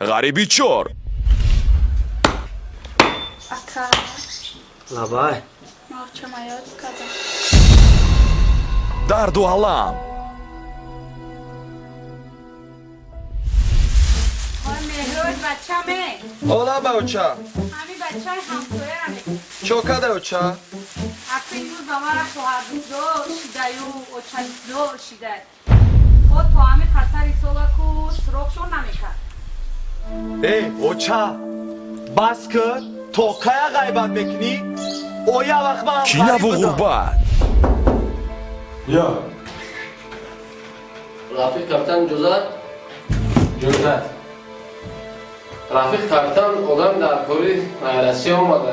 Ғариби чор. Ака. Лабай. Мовчама ёд кардам. Дарду алам. Меҳрои бачаме. Ола, баоча. Ҳами бачаи ҳамсояаме. Чо када, оча? Ака, имрӯз ба мара хоҳарбузор шидаю очабизор шидай. О то ҳами қасари солаку суроғшон намекард. Эй, оча, бас кӣ, то кая ғайбат мекунӣ? Оя вақт ман Кинаву ғурбат. Ё. Рафиқ капитан, иҷозат? Иҷозат. Рафиқ капитан, одам дар кори Россия омада.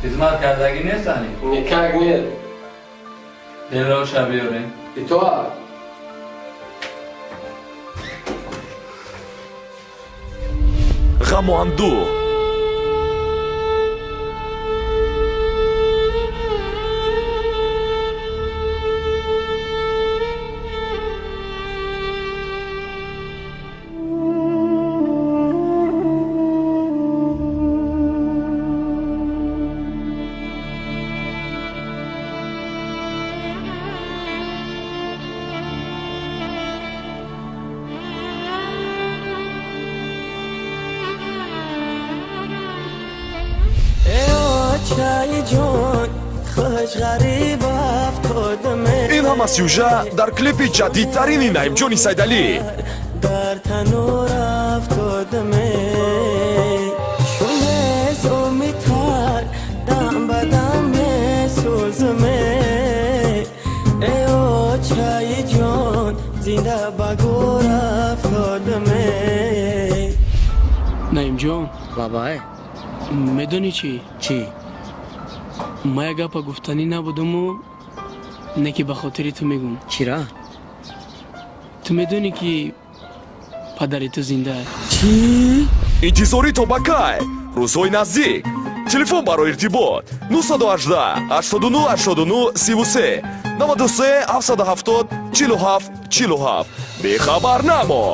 Хизмат кардагӣ нестани? Никак нет. Делоша биёрем. Итоат. Ғаму андӯҳ. Ҷон, хуш ғариб афтодам. Ин ҳама сюжа дар клипи ҷадидтарини Наимҷони Сайдалӣ. Дар танур афтодам, шумезумитар дам ба дам месӯзам. Э очаи ҷон, зинда ба гур афтодам. Наимҷон. Лабай. Медонӣ чӣ? Чӣ? Ма як гапа гуфтанӣ набудуму, не ки ба хотири ту мегӯм. Чира? Ту медонӣ, ки падари ту зинда. Чӣ? Интизорӣ то ба кай? Рӯзҳои наздик. Телефон барои иртибот: 918 89 89 33 93 770 47 47. Бехабар намо.